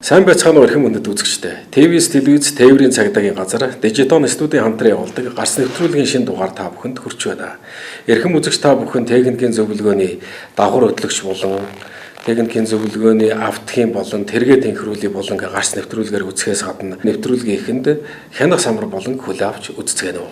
Сайн байцгаана уу эрхэм хүндэт үзэгчдээ. ТВ-с телевиз тээврийн цагдаагийн газар Дижитон студийн хамтран явуулдаг гарц нэвтрүүлгийн шинэ дугаар та бүхэнд хүрч байна. Эрхэм үзэгч та бүхэн техникийн зөвлөгөөний давхар хөтлөгч болон техникийн зөвлөгөөний автхийн болон тэргээ тэнхрүүлэх болон гарц нэвтрүүлгээр үзэхээс гадна нэвтрүүлгийн эхэнд хянах самар болон хүлээ авч үзцгээнэ үү.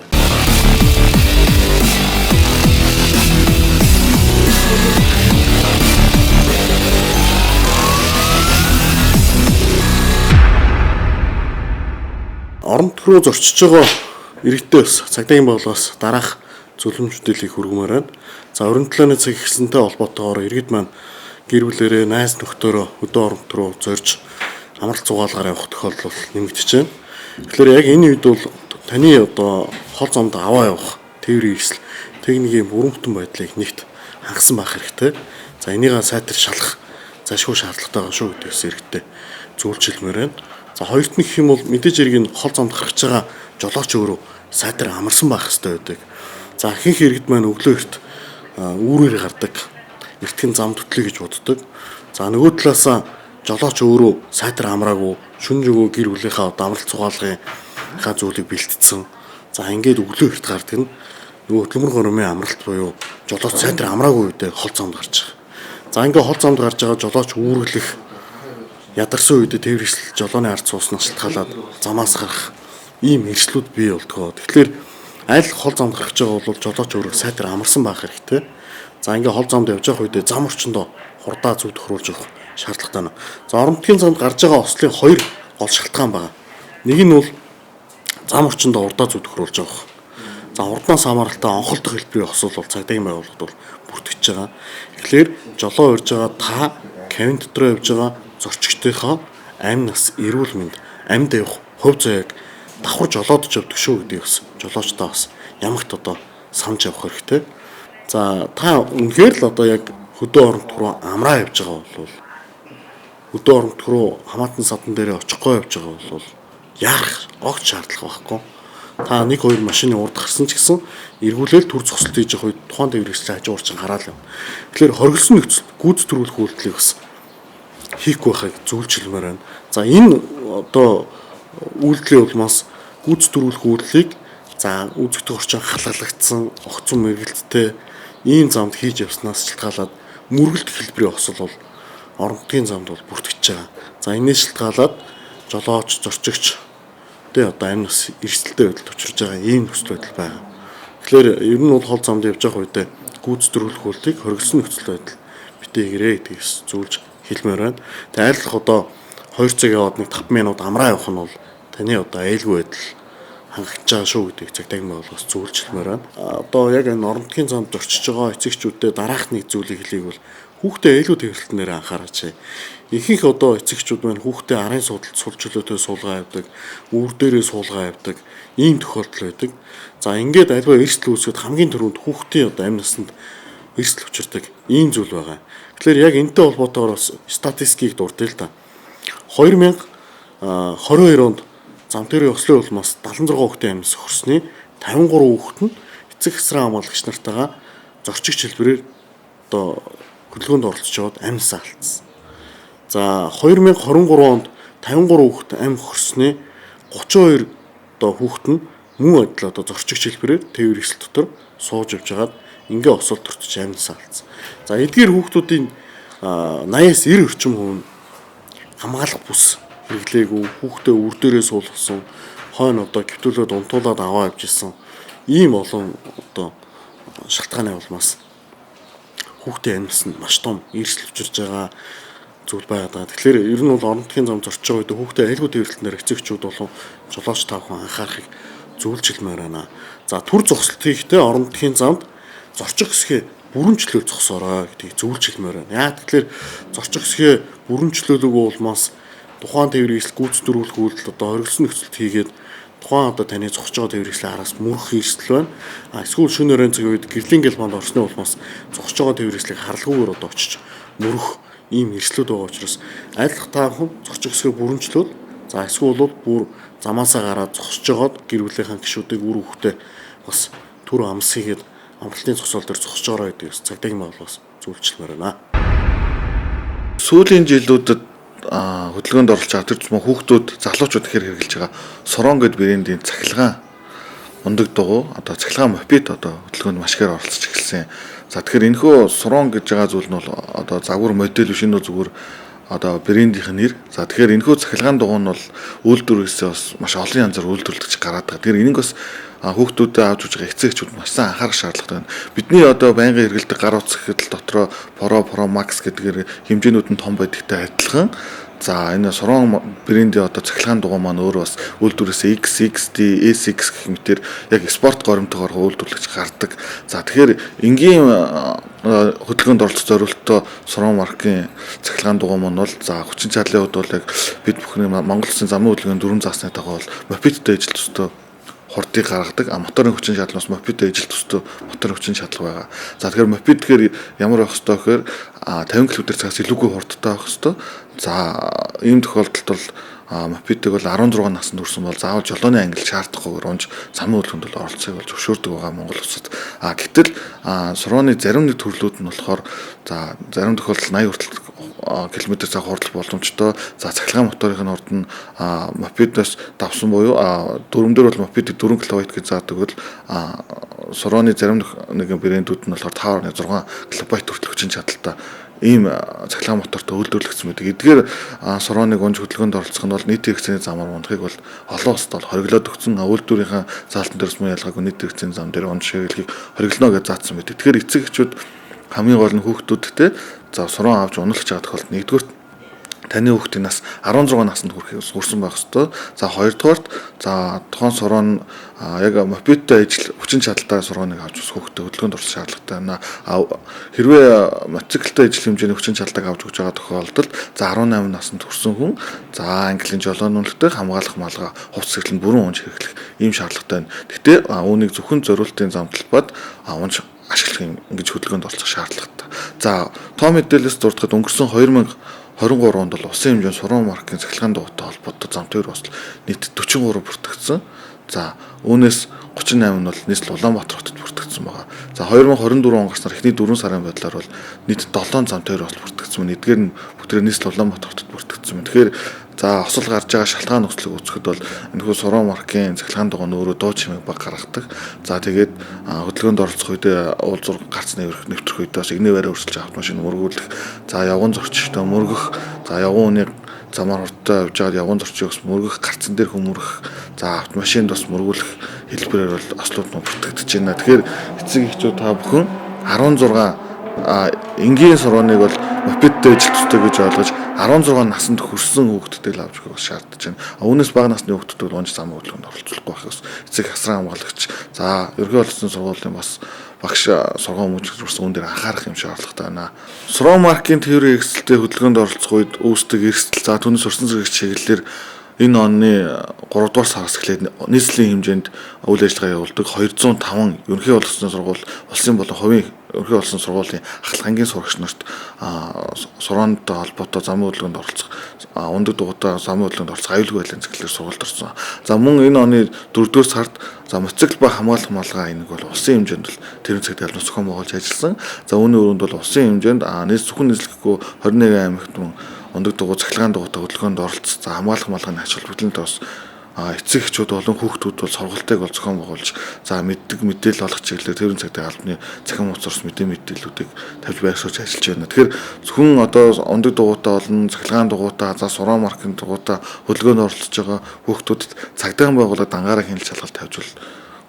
Орон руу зорчиж байгаа иргэдээ бас цагдаагийн байгууллагаас дараах зөвлөмж мэдээллийг хүргэмээр байна. За орон төлөөний цаг ихсэнтэй холбоотойгоор иргэд маань гэр бүлэрээ найз нөхдөөрөө хөдөө оронт руу зорж амралт зугаалгаар явах тохиолдол бол нэмэгдэж байна. Тэгэхээр яг энэ үед бол таны одоо хол замд аваа явах тээврийн эрсдэл техникийн бүрэн бүтэн байдлыг нэгт хангасан байх хэрэгтэй. За энийгээ сайтар шалах зашгүй шаардлагатай байгаа шүү гэдгээс иргэдээ зөвлөж хэлмээр байна. За хоёрт нь гэх юм бол мэдээж хэрэг энэ хол замд гарч байгаа жолооч өөрөө сайтар амарсан байх хэрэгтэй байдаг. За ихэнх иргэд маань өглөө эрт үүрээр гардаг. Эртхэн зам төтлөе гэж боддог. За нөгөө талаасаа жолооч өөрөө сайтар амраагүй шүн жөгөө гэр бүлийнхаа одоо амралт зугаалгын ха зүйлийг бэлтцсэн. За ингээд өглөө эрт гардаг нь нөгөө хөдөлмөр горимын амралт буюу жолооч сайтар амраагүй үедээ хол замд гарч байгаа. За ингээд хол замд гарч байгаа жолооч үүргэлэх ядарсан үедээ тээвэр эрсдэл жолооны ард сууснаас шалтгаалаад замаас гарах ийм эрсдлүүд бий болдгоо. Тэгэхээр аль хол замд гарч байгаа бол жолооч өөрөө сайтар амарсан байх хэрэгтэй. За ингээ хол замд явж байгаа үедээ зам орчиндөө хурдаа зөв тохируулж явах шаардлагатай байна. За орон нутгийн замд гарч байгаа ослын хоёр гол шалтгаан байгаа. Нэг нь бол зам орчиндөө хурдаа зөв тохируулж явах. За хурднаас хамааралтай онхолдох хэлбэрийн осол бол цагдаагийн байгууллагад бол бүртгэж байгаа. Тэгэхээр жолоо урьж байгаа та кабин дотроо явж байгаа зорчигчдийнхоо амь нас эрүүл мэнд амьд явах хувь заяаг давхар жолоодож явдаг шүү гэдгийг бас жолоочдоо бас ямагт одоо санаж явах хэрэгтэй. За та үнэхээр л одоо яг хөдөө оронт руу амраа явж байгаа бол хөдөө оронт руу хамаатан садан дээрээ очихгүй явж байгаа бол яарах огт шаардлага байхгүй. Та нэг хоёр машины урд гарсан ч гэсэн эргүүлэл төр зогсолт хийж явах үед тухайн тээвэр эрсдлийн хажуугаар чинь гараал явна. Тэгэхээр хоригдсон нөхцөлд гүйц төрүүлэх үйлдэлийг бас хийхгүй байхыг зөвлөж хэлмээр байна. За энэ одоо үйлдэлийн улмаас гүйц төрүүлэх үйлдэлийг за үзэгдэх орчин халгалагдсан, огцон мэргэлттэй ийм замд хийж явснаас шалтгаалаад мөргөлдөх хэлбэрийн осол бол орон нутгийн замд бол бүртгэж байгаа. За энэс шалтгаалаад жолооч, зорчигч тэ одоо амь нас эрсдэлтэй байдалд учирч байгаа ийм нөхцөл байдал байгаа. Тэгэхээр ер нь бол хол замд явж байгаа үедээ гүйц төрүүлэх үйлдэлийг хоригдсон нөхцөл байдал битээ хийгэрэй гэдгийг зөвлөж хэлмээр байна. Тэгээ айлх одоо 2 цаг яваад нэг 5 минут амраа явах нь бол таны одоо аюулгүй байдал хангаж байгаа шүү гэдгийг цагдаагийн байгууллагаас зөвлөж хэлмээр байна. Одоо яг энэ орон нутгийн замд зорчиж байгаа эцэгчүүдэд дараах нэг зүйлийг хэлийг бол хүүхдээ аюулгүй тээвэрлэлтэн дээр анхаараач. Ихэнх одоо эцэгчүүд маань хүүхдээ арын суудалд сул чөлөөтэй суулгаа явдаг, үүр дээрээ суулгаа явдаг ийм тохиолдол байдаг. За ингээд альва эрсдэл үүсгэхэд хамгийн түрүүнд хүүхдийн одоо амь насанд эрсдэл учирдаг ийм зүйл байгаа. Тэгэхээр яг энэтэй холбоотойгоор бас статистикийг дурдъя л да. 2022 онд зам тээврийн ослын улмаас 76 хүүхдийн амьс хөрсний 53 хүүхэд нь эцэг хэсрэн хамгаалагч нартайгаа зорчигч хэлбэрээр одоо хөдөлгөөнд оролцож яваад амьсаа алдсан. За 2023 онд 53 хүүхэд амь хөрсний 32 одоо хүүхэд нь мөн адил одоо зорчигч хэлбэрээр тээвэр эрсдэл дотор сууж явж хагаад ингээ осол төртөж амьсаа алдсан. За эдгээр хүүхдүүдийн 80-аас 90 орчим хувь нь хамгаалах бүс хэрэглээгүй, хүүхдээ үр дээрээ суулгасан, хойно одоо гівтүүлээд унтуулад аваа явж исэн ийм олон одоо шалтгааны улмаас хүүхдийн амьс нь маш том эрсдэл учирж байгаа зүйл байгаад байгаа. Тэгэхээр ер нь бол орон нутгийн зам зорчиж байгаа үед хүүхдээ аюулгүй тээвэрлэлтнээр эцэгчүүд болон жолооч та бүхэн анхаарахыг зөвлөж хэлмээр байна. За төр зогсолт хийхдээ орон нутгийн замд зорчих хэсгээ бүрэн чөлөөл зогсоорой гэдгийг зөвлөж хэлмээр байна. Яа тэгэхээр зорчих хэсгээ бүрэн чөлөөлөөгүй улмаас тухайн тээврийн эрсдэл гүйц төрүүлэх үйлдэл одоо хоригдсон нөхцөлд хийгээд тухайн одоо таны зогсож байгаа тээврийн эрсдлийн араас мөрөх эрсдэл байна. А эсвэл шөнө оройн цагийн үед гэрлийн гэлбанд орсны улмаас зогсож байгаа тээврийн эрсдлийг харалгүйгээр одоо очиж мөрөх ийм эрсдлүүд байгаа учраас айлх та хүн зорчих хэсгээ бүрэн чөлөөл за эсвэл бол бүр замаасаа гараад зогсож байгаад гэр бүлийнхаа гишүүдийг үр хөвгтөө бас түр амс хийгээд амралтын зогсоол дээр зогсож байгаарай гэдгийг бас цагдаагийн байгууллагаас зөвлөж хэлмээр байна. Сүүлийн жилүүдэд хөдөлгөөнд оролцож байгаа тэр тусмаа хүүхдүүд, залуучууд ихээр хэрэглэж байгаа Surron гэдэг брендийн цахилгаан ундаг дугуй, одоо цахилгаан мопед одоо хөдөлгөөнд маш ихээр оролцож эхэлсэн. За тэгэхээр энэхүү Surron гэж байгаа зүйл нь бол одоо загвар модель биш, энэ зүгээр одоо брендийнх нь нэр. За тэгэхээр энэхүү цахилгаан дугуй нь бол үйлдвэрлэсээ бас маш олон янзаар үйлдвэрлэгдэж гараад байгаа. Тэгэхээр энийг бас хүүхдүүдэд авч өгч байгаа эцэг эхчүүд маш сайн анхаарах шаардлагатай байна. Бидний одоо байнгын хэрэглэдэг гар утас гэхэд л дотроо Pro, Pro Max гэдгээр хэмжээнүүд нь том байдагтай адилхан. За энэ Surron брендийн одоо цахилгаан дугуй маань өөрөө бас үйлдвэрлэсээ X, XD, SX гэх мэтэр яг спорт горимтойгоор үйлдвэрлэж гардаг. За тэгэхээр энгийн хөдөлгөөнд оролцох зорилттой Surron маркийн цахилгаан дугуй маань бол за хүчин чадлын хувьд бол яг бид бүхний Монгол Улсын замын хөдөлгөөний 4 заасны дагуу бол мопедтэй ижил төстэй хурдыг гаргадаг. А моторын хүчин чадал бас мопедтэй ижил төстэй моторын хүчин чадал байгаа. За тэгэхээр мопед гэхээр ямар байх ёстой гэхээр 50 км цагаас илүүгүй хурдтай байх ёстой. За ийм тохиолдолд бол мопедийг бол 16 наснд хүрсэн бол заавал жолооны ангил шаардахгүйгээр унж замын хөдөлгөөнд бол оролцохыг бол зөвшөөрдөг байгаа Монгол улсад. А гэтэл Surron-ы зарим нэг төрлүүд нь болохоор за зарим тохиолдолд 80 хүртэл километр цаг хурдлах боломжтой. За цахилгаан моторын хурд нь мопедоос давсан буюу дөрөм дээр бол мопедыг 4 килобайт гэж заадаг бол Surron-ы зарим нэгэн брэндүүд нь болохоор 5.6 килобайт хүртэл хүчин чадалтай ийм цахилгаан мотортой үйлдвэрлэгдсэн байдаг. Эдгээр Surron-ыг унж хөдөлгөөнд оролцох нь бол нийт хэрэгцээний замаар унахыг бол олон улсад бол хориглоод өгсөн. Үйлдвэрийнхээ заалтан дээрс мөн ялгаагүй нийт хэрэгцээний зам дээр унж хэрэглэхийг хориглоно гэж заасан байдаг. Тэгэхээр эцэг эхчүүд хамгийн гол нь хүүхдүүдтэй за Surron авч унуулж байгаа тохиолдолд нэгдүгээр таны хүүхдийн нас 16 наснд хүрсэн байх ёстой. За хоёрдугаарт за тухайн Surron яг мопедтэй ижил хүчин чадалтай Surron-ыг авч ус хүүхдэд хөдөлгөөнд орох шаардлагатай байна. Хэрвээ мотоциклтэй ижил хэмжээний хүчин чадалтайг авч өгч байгаа тохиолдолд за 18 наснд хүрсэн хүн за английн жолоон үнэлттэй хамгаалах малгай хувцас хэрэглэн бүрэн унж хэрэглэх ийм шаардлагатай байна. Гэхдээ үүнийг зөвхөн зориултын зам талбайд унж ашиглах юм ингэж хөдөлгөөнд оролцох шаардлагатай. За тоо мэдээлэлс дурдахад өнгөрсөн 2023 онд бол улсын хэмжээнд Surron маркийн цахилгаан дугуйтай холбоотой зам тээвэр осол нийт 43 бүртгэгдсэн. За үүнээс 38 нь бол нийслэл Улаанбаатар хотод бүртгэгдсэн байгаа. За 2024 он гарснаар эхний 4 сарын байдлаар бол нийт 7 зам тээвэр осол бүртгэгдсэн. Эдгээр нь бүгдээ нийслэл Улаанбаатар хотод бүртгэгдсэн. Тэгэхээр за осол гарч байгаа шалтгаан нөхцөлийг үзэхэд бол энэхүү Surron маркийн цахилгаан дугуй нь өөрөө дуу чимээг баг гаргадаг. За тэгээд хөдөлгөөнд оролцох үедээ уулзуур гарц нэвтрэх үедээ бас игнэ байраа өрсөлж автомашин мөргүүлэх, за явган зорчигчтой мөргөх, за явган үнийг замаар хурдтай явж байгаад явган зорчиг бас мөргөх, гарцан дээр хүмүүрэх, за автомашинд бас мөргүүлэх хэлбэрээр бол ослууд нь бүртгэгдэж байна. Тэгэхээр эцэг эхчүүд та бүхэн 16 энгийн Surron-ыг бол мопедтэй ижил төстэй гэж ойлгож 16 наснд хүрсэн хүүхдтэй л авч өгөх шаардж байна. Үүнээс бага насны хүүхдүүд бол унж замын хөдөлгөөнд оролцохгүй байх ёс. Эцэг хасран хамгаалагч, за ерөнхий боловсролын сургуулийн бас багш сургууль хүмүүжүүлж хүрсэн үн дээр анхаарах юм шаардлагатай байна. Surron маркийн тээврийн эрсдэлтэй хөдөлгөөнд оролцох үед үүсдэг эрсдэл, за түүнээс сурсан зэрэг чиглэлээр энэ оны 3 дугаар сараас эхлээд нийслэлийн хэмжээнд үйл ажиллагаа явуулдаг 205 ерөнхий боловсролын сургууль, улсын болон хувийн ерөнхий боловсролын сургуулийн ахлах ангийн сурагч нарт Surron-той холбоотой замын хөдөлгөөнд оролцох, ундаг дугуйтай замын хөдөлгөөнд оролцох аюулгүй байдлын зэхлээр сургалт орсон. За мөн энэ оны 4 дугаар сард за мотоцикл ба хамгаалах малгай энийг бол улсын хэмжээнд бол тэрэн цагт албан зохион байгуулж ажилласан. За үүний өрөөнд бол улсын хэмжээнд зөвхөн нийслэхгүй 21 аймагт мөн ундаг дугуй, цахилгаан дугуйтай хөдөлгөөнд оролцсон. За хамгаалах малгайны ач холбогдолтой бас эцэг эхчүүд болон хүүхдүүд бол сургалтыг бол зохион байгуулж за мэддэг мэдээлэл олох чиглэлээр тэрэн цагтаа албаны цахим хуудас мэдээллүүдийг тавьж байршуулж ажиллаж байна. Тэгэхээр зөвхөн одоо ундаг дугуйтай болон цахилгаан дугуйтай, за Surron маркийн дугуйтай хөдөлгөөнд оролцож байгаа хүүхдүүдэд цагдаагийн байгууллага дангаараа хяналт шалгалт тавьж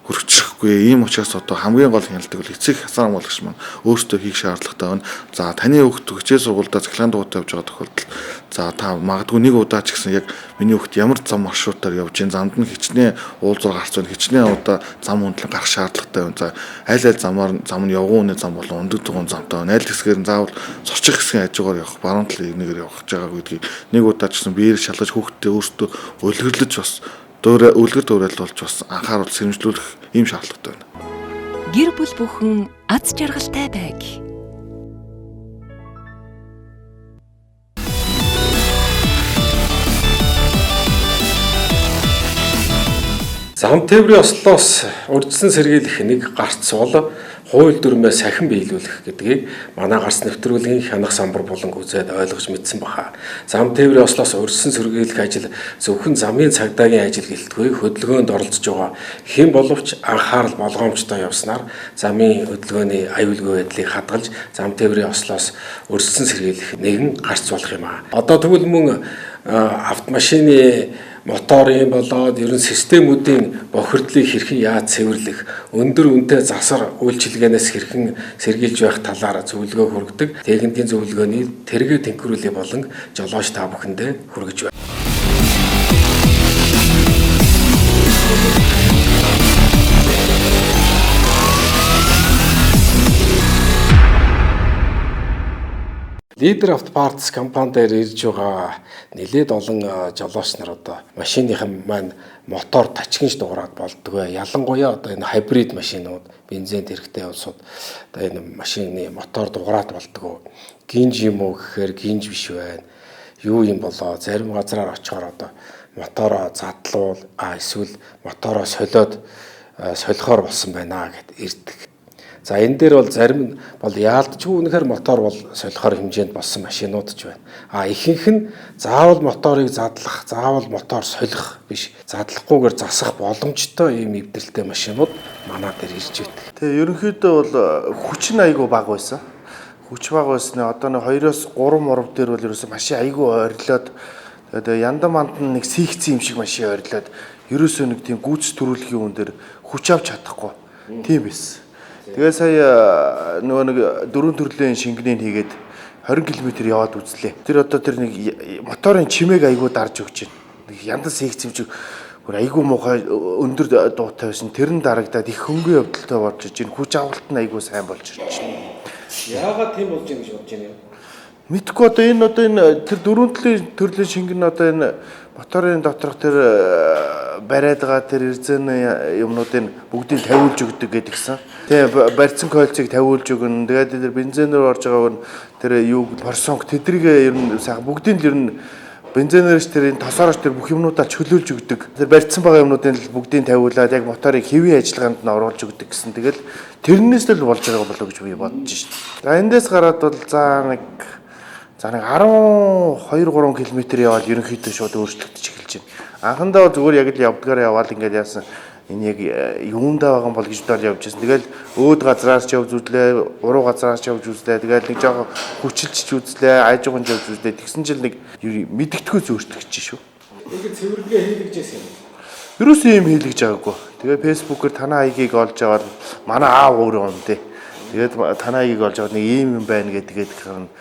хүрчихгүй. Ийм учраас одоо хамгийн гол хяналтыг бол эцэг хасаар хамгаалагч маань өөрсдөө хийх шаардлагатай байна. За таны хүүхд хичээл сургуульдаа цахилгаан дугуйтай явж байгаа тохиолдолд за та магадгүй нэг удаа ч гэсэн яг миний хүүхд ямар зам маршрутаар явж гин, замд нь хичнээн уулзуур гарч байна, хичнээн удаа зам хүндлэн гарах шаардлагатай байна. За аль аль замаар зам нь явган үнэ зам болон ундаг дугуйн замтай байна. Аль хэсгээр нь заавал зорчих хэсгийн хажуугаар явах, баруун талын нэгнээр явах гэж байгаа гэдгийг нэг удаа ч гэсэн биеэр шалгаж хүүхдтэй өөрсдөө үлгэрлэж бас үлгэр дуурайл болж бас анхааруул сэрэмжлүүлэх ийм шаардлагатай байна. Гэр бүл бүхэн аз жаргалтай байг. Зам тээврийн ослоос урьдчилан сэргийлэх нэг гарц бол хууль дүрмээ сахин биелүүлэх гэдгийг манай гарц нэвтрүүлгийн хянах самбар буланг үзээд ойлгож мэдсэн баха. Зам тээврийн ослоос урьдчилан сэргийлэх ажил зөвхөн замын цагдаагийн ажил гэлтгүй хөдөлгөөнд оролцож байгаа хэн боловч анхаарал болгоомжтой явснаар замын хөдөлгөөний аюулгүй байдлыг хадгалж зам тээврийн ослоос урьдчилан сэргийлэх нэгэн гарц болох юм аа. Одоо тэгвэл мөн автомашины моторын болоод ерөн системүүдийн бохирдлыг хэрхэн яаж цэвэрлэх, өндөр үнэтэй засвар үйлчилгээнээс хэрхэн сэргийлж байх талаар зөвлөгөө хүргэдэг. Техникийн зөвлөгөөний тэргээ тэнхрүүлээ болон жолооч та бүхэндээ хүргэж байна. Leader Auto Parts компани дээр ирж байгаа нэлээд олон жолооч нар одоо машиныхан маань мотор тачигнж дуурайд болдгоо. Ялангуяа одоо энэ хибрид машинууд, бензин тэрэгтэй улсууд одоо энэ машины мотор дуурайд болдгоо. Гинж юм уу гэхээр гинж биш байна. Юу юм болоо? Зарим газраар очихоор одоо мотороо задлуул, эсвэл мотороо солиод солихоор болсон байна гэд ирдэг. За энэ дээр бол зарим нь бол яалтчгүй үнэхээр мотор бол солихоор хэмжээнд болсон машинууд ч байна. А ихэнх нь заавал моторыг задлах, заавал мотор солих биш. Задлахгүйгээр засах боломжтой ийм эвдрэлтэй машинууд манай дээр ирж байдаг. Тэгээ ерөнхийдөө бол хүч нь айгүй бага байсан. Хүч бага байсны одоо нэг 2-оос 3 мурав дээр бол ерөөсөө машин айгүй ойрлоод тэгээд яндан манд нь нэг сийгцэн юм шиг машин ойрлоод ерөөсөө нэг тийм гүйц төрүүлэхийн үн дээр хүч авч чадахгүй. Тийм байсан. Тэгээ сая нөгөө нэг дөрвөн төрлийн шингэнийг хийгээд 20 км яваад үзлээ. Тэр одоо тэр нэг моторын чимээг айгүй дарж өгч байна. Нэг яндан сийгцэн юм шиг бүр айгүй муухай өндөр дуутай байсан. Тэр нь дарагдаад их хөнгөн явдалтай болж иж байна. Хүч авалт нь айгүй сайн болж ирж байна. Яагаад тийм болж байна гэж бодож байна юм? Мэдгүй одоо энэ тэр дөрвөн төрлийн шингэн одоо энэ моторын доторх тэр бариад байгаа тэр эрзэн юмнуудыг бүгдийг тавиулж өгдөг гэдгсэн. Тэгээ барьцсан койлцыг тавиулж өгнө. Тэгээд тэр бензинээр орж байгаа нь тэр юу форсонг тэдрийг ер нь сайхан бүгдийг л ер нь бензинээрч тэр энэ тосоорч тэр бүх юмнуудаа чөлөөлж өгдөг. Тэр барьцсан байгаа юмнуудыг л бүгдийг тавиулаад яг моторыг хэвийн ажиллагаанд нь оруулж өгдөг гэсэн. Тэгэл тэрнээс л болж байгаа болоо гэж би бодож шин. За эндээс гараад бол за нэг 12 3 км явбал ерөнхийдөө шууд өөрчлөгдөж эхэлж байна. Анхандаа зүгээр яг л явдгаар яваал ингээд яасан энэ яг юундаа байгаа юм бол гэж бодоод явж байсан. Тэгэл өөд газраас ч явж үзлээ, уруу газраас ч явж үзлээ. Тэгэл нэг жоохон хүчилж үзлээ, айжуухан явж үзлээ. Тэгсэн чил нэг мэдгэдэггүйс өөрчлөгдөж шүү. Ингээд цэвэрлэгээ хийлгэж байсан юм. Ерөөсөө юм хийлгэж байгаагүй. Тэгээ фэйсбүүкээр танаа хаягийг олж аваад манай аав өөрөө юм дээ. Тэгээд танаа хаягийг олж аваад нэг ийм юм байна гэдгээд хэрэг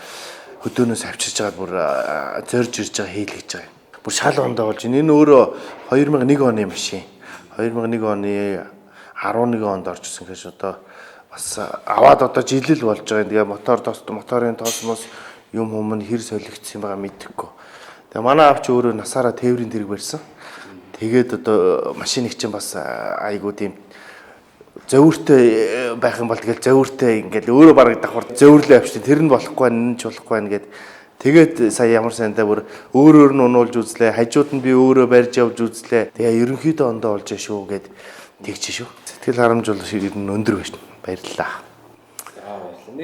хөдөөнөөс авчирч байгаад бүр зорж ирж байгаа хийлгэж байгаа юм. Бүр шал ондоо болж байна. Энэ өөрөө 2001 оны машин. 2001 оны 11 онд орж ирсэн гэж одоо бас аваад одоо жилэл болж байгаа юм. Тэгээ мотор тос моторын тосмос юм хүм нь хэр солигдсон байгаа мэдэхгүй. Тэгээ манай аавч өөрөө насаараа тээврийн тэрэг барьсан. Тэгээд одоо машиныг чинь бас айгуу тийм зөөвөртэй байх юм бол тэгэл зөөвөртэй ингээл өөрөө бараг давхар зөөвөрлөө авчтай тэр нь болохгүй энэ ч болохгүй байна гэд тэгээд сая ямар сайндаа бүр өөрөөр нь унуулж үзлээ, хажууд нь би өөрөө барьж явж үзлээ. Тэгээ ерөнхийдөө ондоо болж шүү гэд тэгж шүү. Сэтгэл харамж бол ер нь өндөр байна. Баярлалаа.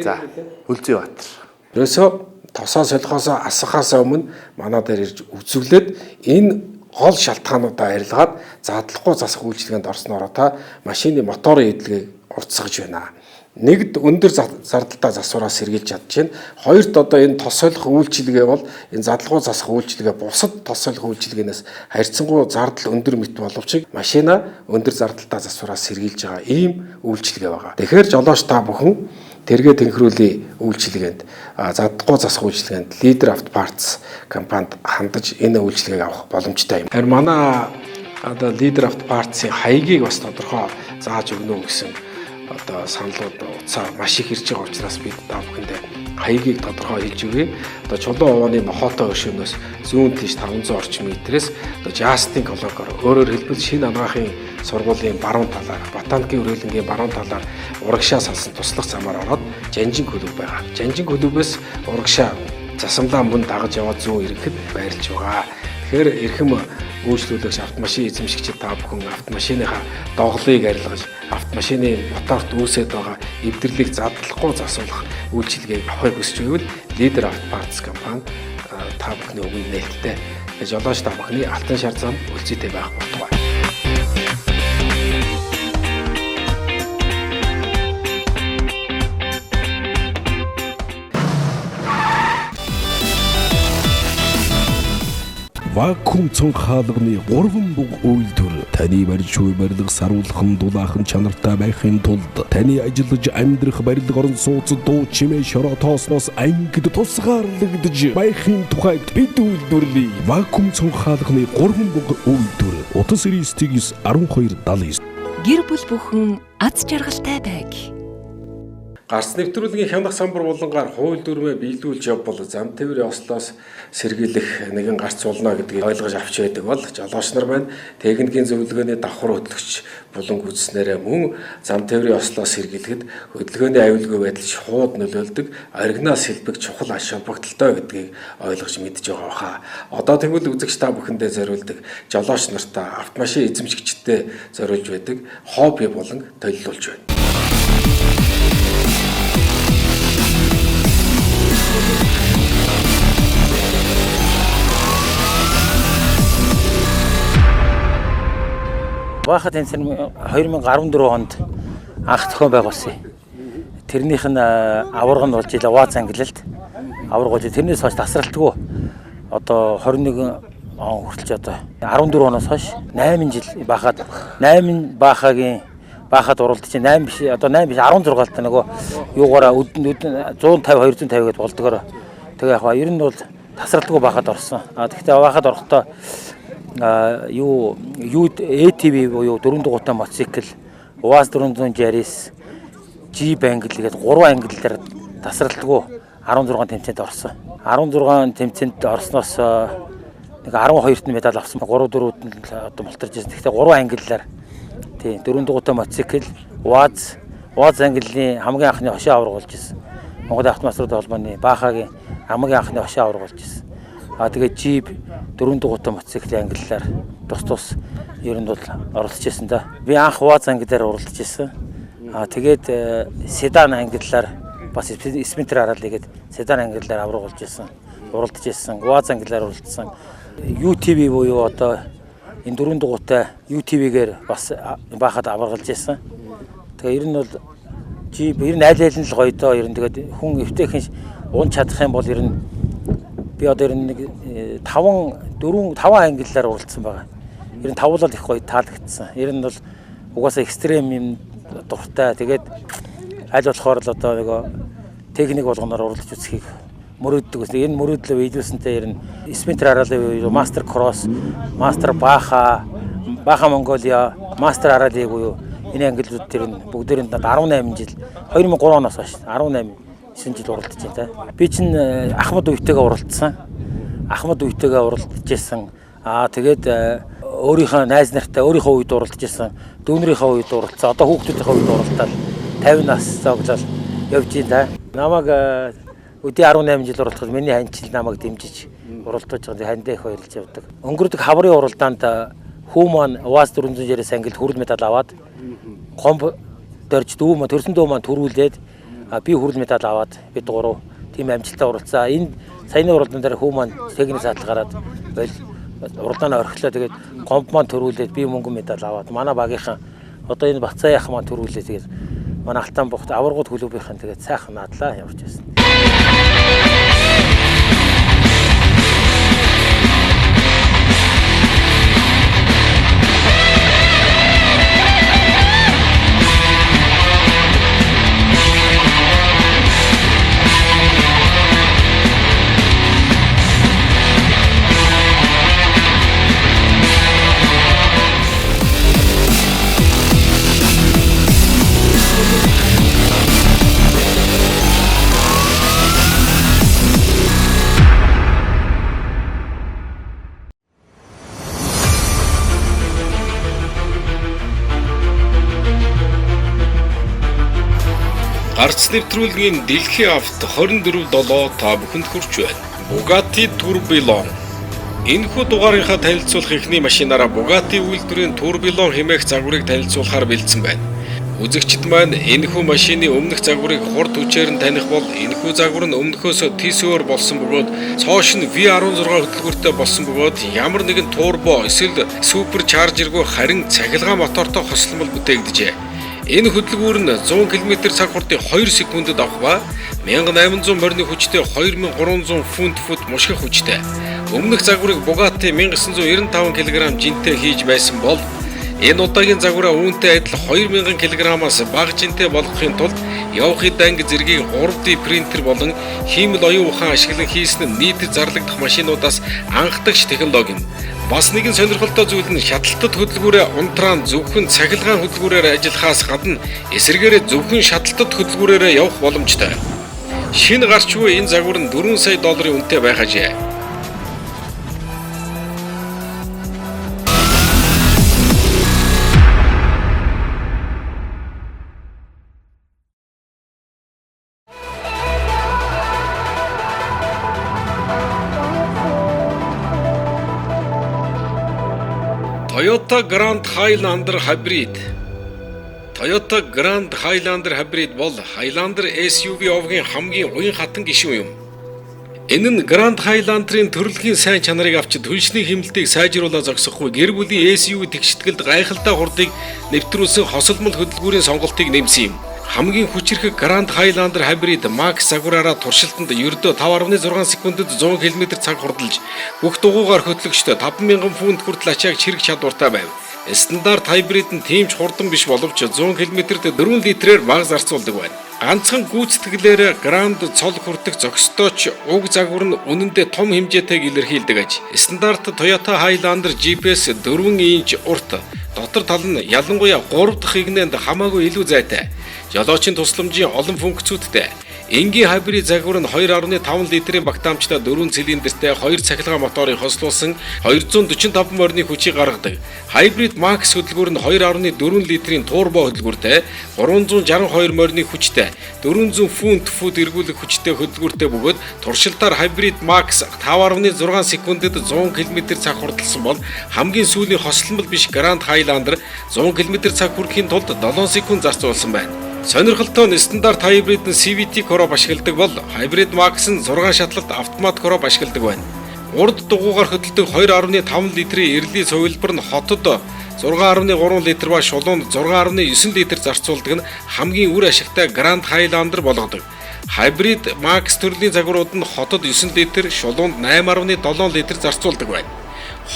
За, Үлзий Баатар. Ерөөсөө тосоо солихоосоо асахаас өмнө манай дээр ирж үзүүлээд энэ гол шалтгаануудаа арилгаад задлахгүй засах үйлчилгээнд орсноороо та машины моторын эдлэгийг уртсгаж байна. Нэгд өндөр зардалтай засвараас сэргийлж чадчихээн. Хоёрт одоо энэ тос солих үйлчилгээ бол энэ задлахгүй засах үйлчилгээ бусад тос солих үйлчилгээнээс харьцангуй зардал өндөр мэт боловч машина өндөр зардалтай засвараас сэргийлж байгаа ийм үйлчилгээ байгаа. Тэгэхээр жолооч та бүхэн тэргээ тэнхрүүлийн үйлчилгээнд задлахгүй засах үйлчилгээнд Leader Auto Parts компанид хандаж энэ үйлчилгээг авах боломжтой юм. Харин манай одоо Leader Auto Parts-ийн хаягийг бас тодорхой зааж өгнө гэсэн одоо саналууд утсаар маш их ирж байгаа учраас бид та бүхэндээ хаягийг тодорхой хэлж өгье. Одоо Чулуун овооны нохоотой өршөөнөөс зүүн тийш 500 орчим метрээс одоо Justin колонкоор өөрөөр хэлбэл шинэ анагаахын сургуулийн баруун талаар, Ботаникийн хүрээлэнгийн баруун талаар урагшаа салсан туслах замаар ороод Жанжин клуб байгаа. Жанжин клубээс урагшаа засамлаа мөн дагаж яваад зүүн ирэхэд байрлаж байгаа. Тэгэхээр эрхэм үйлчлүүлэгч автомашин эзэмшигчид та бүхэн автомашиныхаа доголыг арилгаж, автомашины моторт үүсээд байгаа эвдэрлийг задлахгүй засуулах үйлчилгээг авахыг хүсэж байвал Leader Auto Parts компани та бүхний өмнө нээлттэй. Жолооч та бүхний алтан шар зам өлзийтэй байх болтугай. Вакуум цонх хаалганы 3 буг үйлдвэр таны барьж буй барилга саруулхан дулаахан чанартай байхын тулд таны ажиллаж амьдрах барилга орон сууц дуу чимээ шороо тоосноос ангид тусгаарлагдж байхын тухайд бид үйлдвэрлэе. Вакуум цонх хаалганы 3 буг үйлдвэр Утас 99 12 79. Гэр бүл бүхэн аз жаргалтай байг. Гарц нэвтрүүлгийн хянах самбар булангаар хууль дүрмээ биелүүлж явбал зам тээврийн ослоос сэргийлэх нэгэн гарц болно гэдгийг ойлгож авч байдаг бол жолооч нар маань техникийн зөвлөгөөний давхар хөтлөгч булан гүйцснээрээ мөн зам тээврийн ослоос сэргийлэхэд хөдөлгөөний аюулгүй байдал шууд нөлөөлдөг оригинал сэлбэг чухал ач холбогдолтой гэдгийг ойлгож мэдж байгаа баха. Одоо тэгвэл үзэгч та бүхэндээ зориулдаг жолооч нартаа автомашин эзэмшигчдэд зориулж байдаг хобби булан толилуулж байна. Баха тэмцээн 2014 онд анх зохион байгуулсан. Тэрнийх нь аварга нь болж илээ УАЗ ангилалд аварга болж тэрнээс хойш тасралтгүй одоо 21 он хүртэл одоо 14 оноос хойш 8 жил бахад 8 бахагийн бахад уралдаж 8 биш одоо 8 биш 16 л нөгөө юугаараа өдөнд 150 250 гэдээ болдгоор тэгээ яг ер нь бол тасралтгүй бахад орсон. А тэгтээ бахад орохдоо юу ATV буюу дөрвөн дугуйтай мотоцикл, УАЗ 469, Jeep ангил гэдэг 3 ангил дээр тасралтгүй 16 тэмцээнд орсон. 16 тэмцээнд орсноос нэг 12-т нь медаль авсан. 3 4-д нь одоо мултарч ирсэн. Гэхдээ 3 ангиллаар тийм дөрвөн дугуйтай мотоцикл, УАЗ ангиллын хамгийн анхны хошин аварга болж ирсэн. Монгол автомаструудын холбооны Бахагийн хамгийн анхны хошин аварга болж ирсэн. А тэгээ Jeep дөрвөн дугуйтай мотоциклийн ангиллаар тус ер нь бол оролцож ирсэн да. Би анх УАЗ ангиллаар оролцож ирсэн. А тэгээд седан ангиллаар бас Спинтер хараал игээд седан ангиллаар аварга болж ирсэн. Уралдаж ирсэн. УАЗ ангиллаар уралдсан. UTV буюу одоо энэ дөрвөн дугуйтай UTV-гээр бас баахад аваргалж ирсэн. Тэгээ ер нь бол Jeep ер нь аль аль нь л гоё доо. Ер нь тэгээд хүн эвтэйхэн унж чадах юм бол ер нь би одоо ер нь нэг 5 4 5 ангиллаар уралдсан байгаа. Ер нь тавуулал их гоё таалагдсан. Ер нь бол угаасаа экстрем юм дуртай. Тэгээд аль болохоор л одоо нөгөө техник болгоноор уралдаж үзхийг мөрөөддөг гэсэн. Энэ мөрөөдлөө биелүүлсэнтэй ер нь Спинтер хараалын буюу Мастер Кросс, Мастер Баха, Баха Монголиа, Мастер хараалыг буюу энэ ангиллууд тэр нь бүгдээр нь 18 жил 2003 оноос хойш 18 9 жил уралдаж байна та. Би чинь Ахмад үетэйгээ уралдсан. Ахмад үетэйгээ уралдаж исэн. Аа тэгээд өөрийнхөө найз нартай өөрийнхөө үед уралдаж исэн. Дүүнрийнхээ үед уралдсан. Одоо хүүхдүүдийнхээ үед уралдаад 50 нас зоглол явж байна та. Намайг өдий 18 жил уралдахад миний ханчил намайг дэмжиж уралдаж байгаа. Хандаа их баярлж явдаг. Өнгөрдөг хаврын уралдаанд хүү маань УАЗ 469 ангилд хүрэл медаль аваад гомб дөрж дүү маань төрсөн дүү маань төрүүлээд би хүрэл медаль аваад бид гурав тийм амжилттай уралдсан. Энэ саяны уралдаан дээр хүү маань техник саатал гараад уралдаанаа орхилоо. Тэгээд гомб маань төрүүлээд би мөнгөн медаль аваад манай багийнхан одоо энэ Бацаа яах маань төрүүлээ. Тэгээд манай Алтан бухт аваргууд клубийнхэн тэгээд сайхан наадлаа явж байсан. Гарц нэвтрүүлгийн Дэлхийн авт 24-7 та бүхэнд хүрч байна. Bugatti Tourbillon, Энэхүү дугаарынхаа танилцуулах эхний машинаараа Bugatti үйлдвэрийн Tourbillon хэмээх загварыг танилцуулахаар бэлдсэн байна. Үзэгчид маань энэхүү машины өмнөх загварыг хурд хүчээр нь таних бол энэхүү загвар нь өмнөхөөсөө тис өөр болсон бөгөөд цоош нь V16 хөдөлгүүртэй болсон бөгөөд ямар нэгэн турбо эсвэл суперчаржергүй харин цахилгаан мотортой хосломол бүтээгдэжээ. Энэ хөдөлгүүр нь 100 км/цаг хурдыг 2 секундэд авах ба 1800 морины хүчтэй 2300 фунт-фут мушгих хүчтэй. Өмнөх загварыг Bugatti 1995 кг жинтэй хийж байсан бол энэ удаагийн загвараа үүнтэй адил 2000 кг-аас бага жинтэй болгохын тулд явахын данги зэргийг 3D принтер болон хиймэл оюун ухаан ашиглан хийсэн нь нийтэд зарлагдах машинуудаас анхдагч технологи юм. Бас нэгэн сонирхолтой зүйл нь шаталтад хөдөлгүүрээ унтраан зөвхөн цахилгаан хөдөлгүүрээр ажиллахаас гадна эсрэгээрээ зөвхөн шаталтад хөдөлгүүрээрээ явах боломжтой. Шинэ гарч буй энэ загвар нь 4 сая долларын үнэтэй байх ажээ. Toyota Grand Highlander Hybrid. Toyota Grand Highlander Hybrid бол Highlander SUV овгийн хамгийн уян хатан гишүүн юм. Энэ нь Grand Highlander-ын төрөлхийн сайн чанарыг авч түлшний хэмнэлтийг сайжруулаа зогсохгүй гэр бүлийн SUV тэгшитгэлд гайхалтай хурдыг нэвтрүүлсэн хосолмол хөдөлгүүрийн сонголтыг нэмсэн юм. Хамгийн хүчирхэг Grand Highlander Hybrid Max загвараараа туршилтанд ердөө 5.6 секундэд 100 км/цаг хурдалж бүх дугуйгаар хөтлөгчдөө 5000 фунт хүртэл ачааг чирэг чадвартай байв. Стандарт Hybrid нь тийм ч хурдан биш боловч 100 км-д 4 литрээр бага зарцуулдаг байна. Ганцхан гүйцэтгэлээр Grand цол хүртэх зохистой ч уг загвар нь үнэндээ том хэмжээтэйг илэрхийлдэг аж. Стандарт Toyota Highlander GPS 4 инч урт, дотор тал нь ялангуяа 3 дахь игнэнд хамаагүй илүү зайтай. Жолоочийн тусламжийн олон функцүүдтэй. Энгийн хибрид загвар нь 2.5 литрийн багтаамжтай 4 цилиндртэй 2 цахилгаан моторыг хослуулсан 245 морины хүчийг гаргадаг. Hybrid Max хөдөлгүүр нь 2.4 литрийн турбо хөдөлгүүртэй 362 морины хүчтэй 400 фунт-фут эргүүлэх хүчтэй хөдөлгүүртэй бөгөөд туршилтаар Hybrid Max 5.6 секундэд 100 км/цаг хурдалсан бол хамгийн сүүлийн хосломол биш Grand Highlander 100 км/цаг хүрэхийн тулд 7 секунд зарцуулсан байна. Сонирхолтой нь стандарт Hybrid нь CVT коробь ашигладаг бол Hybrid Max нь 6 шатлалт автомат коробь ашигладаг байна. Урд дугуйгаар хөдөлдөг 2.5 литрийн эрлийн хувилбар нь хотод 6.3 литр ба шулуунд 6.9 литр зарцуулдаг нь хамгийн үр ашигтай Grand Highlander болгодог. Hybrid Max төрлийн загварууд нь хотод 9 литр, шулуунд 8.7 литр зарцуулдаг байна.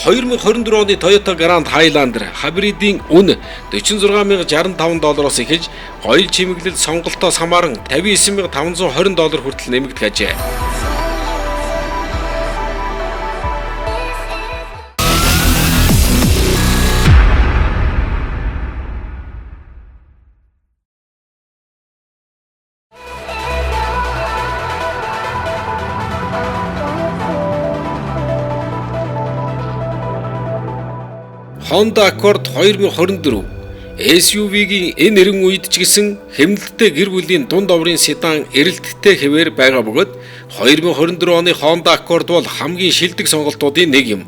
2024 оны Toyota Grand Highlander Hybrid-ийн үн $46,065 доллароос эхэлж гоёл чимэглэл сонголтоос хамааран $59,520 доллар хүртэл нэмэгдэх ажээ. Honda Accord 2024 SUV-гийн энэ эрен үед ч гэсэн хэмнэлттэй гэр бүлийн дунд оврын седан эрэлттэй хэвээр байгаа бөгөөд 2024 оны Honda Accord бол хамгийн шилдэг сонголтуудын нэг юм.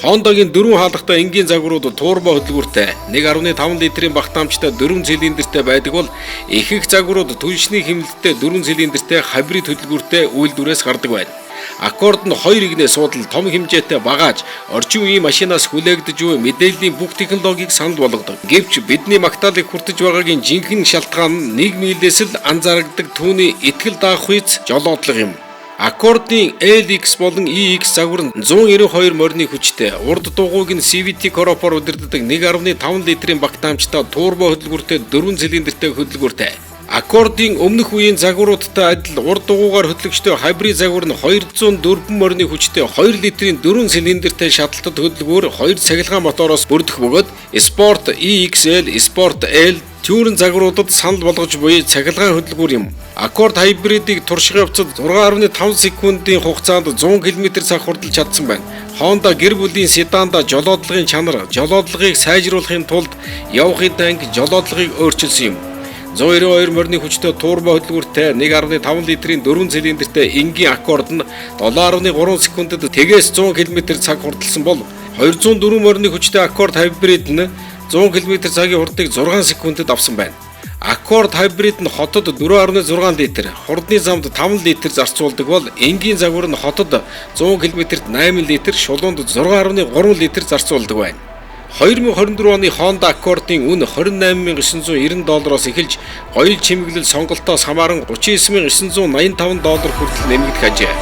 Honda-гийн дөрвөн хаалгатай энгийн загварууд турбо хөдөлгүүртэй 1.5 литрийн багтаамжтай 4 цилиндртэй байдаг бол ихэнх загварууд түлшний хэмнэлттэй 4 цилиндртэй хибрид хөдөлгүүртэй үйлдвэрээс гардаг байна. Accord нь 2 игнэ суудал том хэмжээтэй багаж орчин үеийн машинаас хүлээгдэж буй мэдээллийн бүх технологиг санал болгодог. Гэвч бидний магтаалыг хүртэж байгаагийн жинхэнэ шалтгаан нь 1 милээс л анзаарагддаг түүний итгэл даахуйц жолоодлого юм. Accord-ийн LX болон EX загвар нь 192 морины хүчтэй, урд дугуйг нь CVT коробоор удирддаг 1.5 литрийн багтаамжтай турбо хөдөлгүүртэй 4 цилиндртэй хөдөлгүүртэй. Accord-ийн өмнөх үеийн загваруудтай адил урд дугуйгаар хөдлөгчтэй хибрид загвар нь 204 морины хүчтэй 2 литрийн 4 цилиндртэй шаталтад хөдөлгүүр 2 цахилгаан мотороос бүрдэх бөгөөд Sport EXL, Sport L Touring загваруудад санал болгож буй цахилгаан хөдөлгүүр юм. Accord Hybrid-ийг турших явцад 6.5 секундын хугацаанд 100 км/цаг хурдалж чадсан байна. Honda гэр бүлийн седанда жолоодлогын чанар, жолоодлогыг сайжруулахын тулд явахын танк жолоодлогыг өөрчилсөн юм. 192 морины хүчтэй турбо хөдөлгүүртэй 1.5 литрийн 4 цилиндртэй энгийн Accord нь 7.3 секундэд тэгээс 100 км цаг хурдалсан бол 204 морины хүчтэй Accord Hybrid нь 100 км цагийн хурдыг 6 секундэд авсан байна. Accord Hybrid нь хотод 4.6 литр, хурдны замд 5 литр зарцуулдаг бол энгийн загвар нь хотод 100 км-т 8 литр, шулуунд 6.3 литр зарцуулдаг байна. 2024 оны Honda Accord-ын үн 28,990 доллароос эхэлж гоёл чимэглэл сонголтоос хамааран 39,985 доллар хүртэл нэмэгдэх ажээ.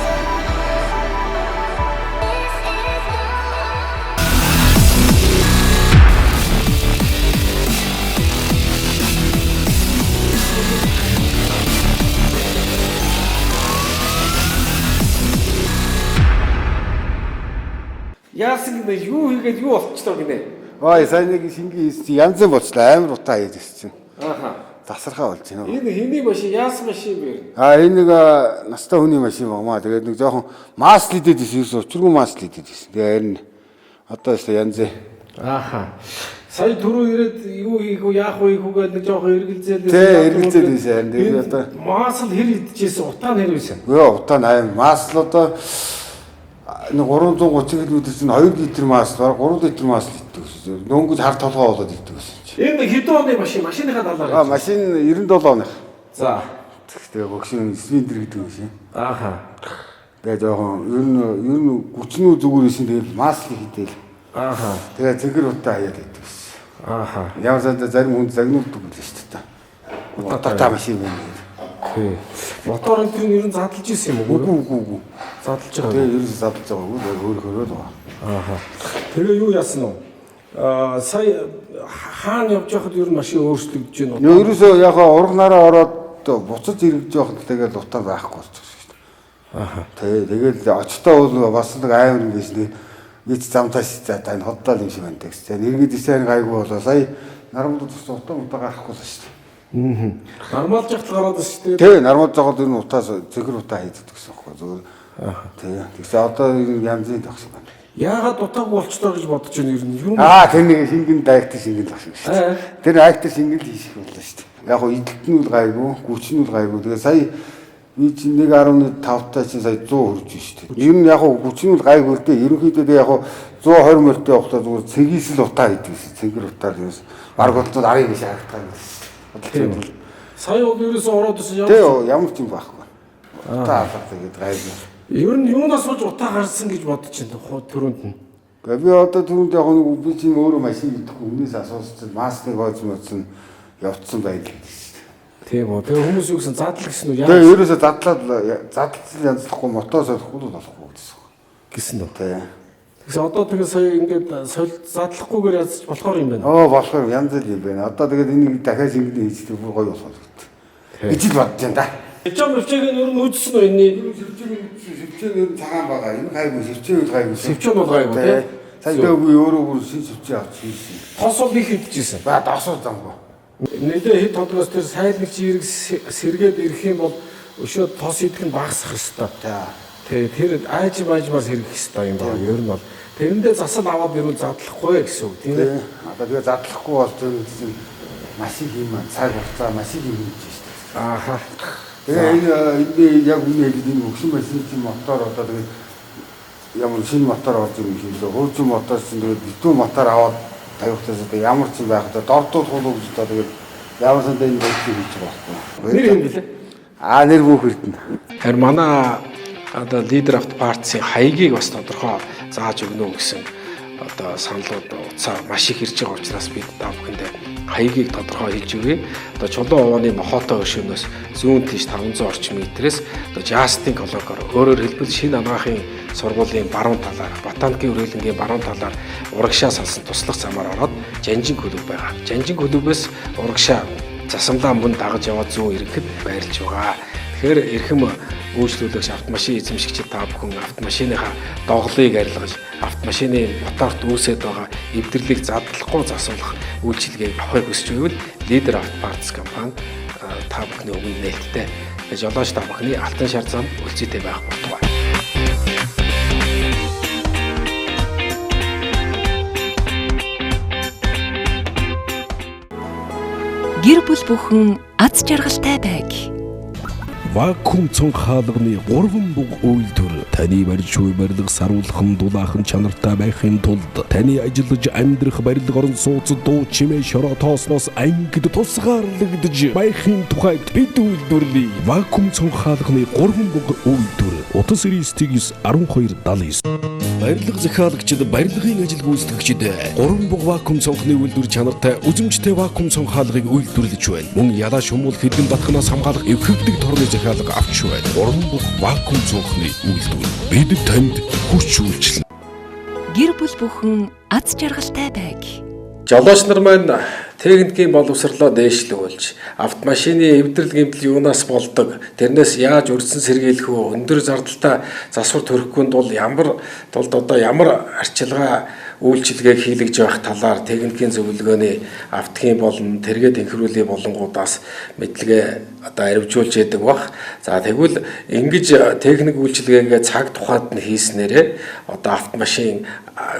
Яасан гинэ юу хийгээд юу болчихлоо гинэ. Ой, сайн нэг шингэн хийсэн чинь янз бүр болчлаа. Амар утаа хийж ирсэн чинь. Ааха. Тасархаа болж байна. Энэ хэний машин яасан машин бэ? А энэ нэг настай хүний машин багмаа. Тэгээд нэг жоохон масло идэд ирсэн. Ерөөсөө учиргүй масло идэд ирсэн. Тэгээ харин одоо өстө янз. Ааха. Сая түрүү ирээд юу хийх үү, яах вэ хийх үү гэдэг нэг жоохон эргэлзээл. Тий, эргэлзээд байсан харин. Тэгээд одоо масло хэр идчихсэн, утаа нь хэр байсан? Үгүй утаа нь аим. Масло одоо нэг 330 км чинь 2 литр масло, бараг 3 литр масло иддэг гэсэн. Нөнгөж хар толгой болоод иддэг гэсэн чинь. Энэ хэдэн оны машин? Машиныхаа талаар. А машин 97 оных. За. Тэгээ гогшин свиндер гэдэг машин. Ааха. Тэгээ жоохон ер нь гүчнүү зүгээр исэн тэгэл масло хийдээл. Ааха. Тэгээ цэгэр утаа хаяад иддэг гэсэн. Ааха. Ямар санда зарим хүн загнуулдаг үлээ шүү дээ. Утаатай машин байна гэдэг. Тий. Мотор энэ төр нь ер нь задлж исэн юм уу? Үгүй үгүй үгүй. Задлж байгаа. Тэгээ ер нь задлж байгаагүй өөрөөр л байгаа. Ааха. Тэгээ юу яасан уу? Аа сая хаана явж байхад ер нь машин өөрчлөгдөж байна уу? Ерөөсөө яг урганараа ороод буцаж иргэж явахад тэгэл утаа байхгүй болчих шүү дээ. Ааха. Тэгээ тэгэл очтоо бол бас нэг амар юм байсан. Би ч замтаа за та энэ хотлоо юм шиг байна гэсэн. Иргэд исэн гайгүй болоо сая нармууд тус утаа утаа гарахгүй л шүү дээ. Нормалж явахад гараад байна шүү дээ. Тэ нармууд жогод ер нь утаас цэгэр утаа хийдэг гэсэн байхгүй зүгээр. Тэ тэгсэн одоо янзын тагсан байна. Яагаад утаагүй болчлоо гэж бодож байна ер нь. Юу Аа тэр нэг шингэн дайгт шингэн тагсан шүү дээ. Тэр айгт шингэн л хийх боллоо шүү дээ. Яг гоо идэлтнүүл гайгүй, гүчнүүл гайгүй. Тэгээ сая би чинь 1.5 таа чинь сая 100 хүрж шүү дээ. Ер нь яг гоо гүчнүүл гайгүй л дээ. Ерөнхийдөө тэгээ яг гоо 120 морьтой явахдаа зүгээр цэгийсэл утаа хийдэг гэсэн. Цэгэр утаа л ерөөс баг болтол арын гэж харагдах юм гэсэн. Сая бол ерөөсөө ороод ирсэн Тэ ямар ч юм байхгүй. Утаа алга тэгээд гайгүй. Ер нь юунаас болж утаа гарсан гэж бодож байна түрүүнд нь. Гэхдээ би одоо түрүүнд яг нэг би чинь өөрөө машин идэхгүй өмнөөс асуусан чинь маслыг хойц моцсон явцсан байх л гэсэн. Тийм үү. Тэгээ хүмүүс юу гэсэн задлал гэсэн үү? Тэгээ ерөөсөө задлаад задлал янзлахгүй мотоо солихгүй л болохгүй гэсэн. Гэсэн үү? Тий. Тэгсэн одоо тэгээ сая ингээд соль задлахгүйгээр язж болохоор юм байна. Оо болохоор янз л юм байна. Одоо тэгээд энийг дахиад шингэн хийчихдэг бүр гоё болох гэдэг. Гэж л бодож байна да. Жам өвчээг нь ер нь үзсэн үү энэний? Шивчээг ер нь цагаан байгаа. Энэ гайгүй, шивчээг бол гайгүй. Шивчээг бол гайгүй тий. Сая тэгээ би өөрөө бүр шин шивчээ авч хийсэн. Тос бол их идчихсэн. Ба досуу замгүй. Нэлээ хэд тодгоос тэр сайлагч ирэг сэргээд ирэх юм бол өшөө тос идэх нь багасах хэвээр. За. Тэ тэр аажим аажмаар сэргэх хэвээр юм байна. Ер нь бол тэрэндээ засал аваад ирвэл задлахгүй гэсэн үг тийм ээ. Одоо тэгээ задлахгүй бол тэр маш их юм цаг хугацаа маш их юм хийж шүү дээ. Ааха. Тэгээ энэ энэ яг үнэ хэлээд энэ өгсөн машины чинь мотор одоо тэгээд ямар шинэ мотор орж ирэх юм лээ. Хуучин мотор чинь тэгээд битүү мотор аваад тавихтаас одоо ямар ч юм байх одоо дордуулах уу гэж одоо тэгээд ямар сандаа энэ бодлыг хийж байгаа байхгүй. Нэр юм бэлээ? Аа нэр бүх эрдэнэ. Харин манай одоо лидер авто партийн хаягийг бас тодорхой зааж өгнө гэсэн одоо саналууд утсаа маш их ирж байгаа учраас бид та бүхэндээ хаягийг тодорхой хэлж өгье. Одоо Чулуун овооны Мохотой өршөөнөөс зүүн тийш 500 орчим метрээс одоо Жастин колонкоор өөрөөр хэлбэл шинэ анагаахын сургуулийн баруун талаар, Ботаникийн хүрээлэнгийн баруун талаар урагшаа салсан туслах замаар ороод Жанжин клуб байгаа. Жанжин клубээс урагшаа засамлаа мөн дагаж яваад зүүн ирэхэд байрлаж байгаа. Тэгэхээр эрхэм үйлчлүүлэгч автомашин эзэмшигчид та бүхэн автомашиныхаа доголыг арилгаж автомашины моторт үүсээд байгаа эвдэрлийг задлахгүй засуулах үйлчилгээг авахыг хүсэж байвал Лидер Авто Партс компани та бүхний өмнө нээлттэй. Жолооч та бүхний алтан шар зам өлзийтэй байх болтугай. Гэр бүл бүхэн аз жаргалтай байг. Вакуум цонх хаалганы 3 буг үйлдвэр таны барьж буй барилга саруулхан дулаахан чанартай байхын тулд таны ажиллаж амьдрах барилга орон сууц дуу чимээ шороо тоосноос ангид тусгаарлагдж байхын тухайд бид үйлдвэрлэе. Вакуум цонх хаалганы 3 буг үйлдвэр Утас 99 12 79. Барилга захиалагчид, барилгын ажил гүйцэтгэгчид 3 буг вакуум цонхны үйлдвэр чанартай үзэмжтэй вакуум цонх хаалгыг үйлдвэрлэж байна. Мөн ялаа шумуул хэдэн батхнаас хамгаалах эвхэгдэг торны захиалга авч байна. 3 буг вакуум цонхны үйлдвэр. Бид танд хүч үйлчилнэ. Гэр бүл бүхэн аз жаргалтай байг. Жолооч нар маань техникийн боловсрлоо дээшлүүлж, автомашины эвдрэл гэмтэл юунаас болдог, тэрнээс яаж урьдчилан сэргийлэх вэ, өндөр зардалтай засвар төрөхгүй тул ямар тулд одоо ямар арчилгаа үйлчилгээг хийлгэж явах талаар техникийн зөвлөгөөний автгийн болон тэргээ тэнхрүүлийн болонгуудаас мэдлэгээ одоо аривжуулж яадаг бах. За тэгвэл ингэж техник үйлчилгээгээ цаг тухайд нь хийснээрээ одоо автомашин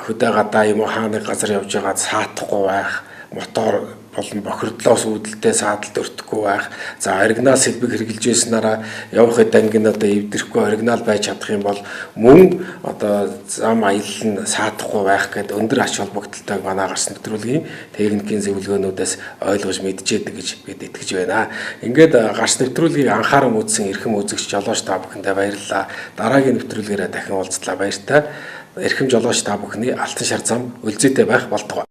хөдөө гадаа юм уу хаа нэг газар явж байгаад саатахгүй байх, мотор болон бохирдлоос үүдэлтэй саадалд өртөхгүй байх. За оригинал сэлбэг хэрэглэж байснараа явах хэд анги нь одоо эвдэрхгүй оригинал байж чадах юм бол мөн одоо зам аялал нь саадахгүй байх гээд өндөр ач холбогдолтойг манай гарсан нэвтрүүлгийн техникийн зөвлөгөөнүүдээс ойлгож мэдчихэд гэж бид итгэж байна. Ингээд гарс нэвтрүүлгийг анхааран үзсэн эрхэм үзэгч жолооч та бүхэндээ баярлалаа. Дараагийн нэвтрүүлгээрээ дахин уулзлаа. Баяртай. Эрхэм жолооч та бүхний алтан шар зам өлзийтэй байх болтугай.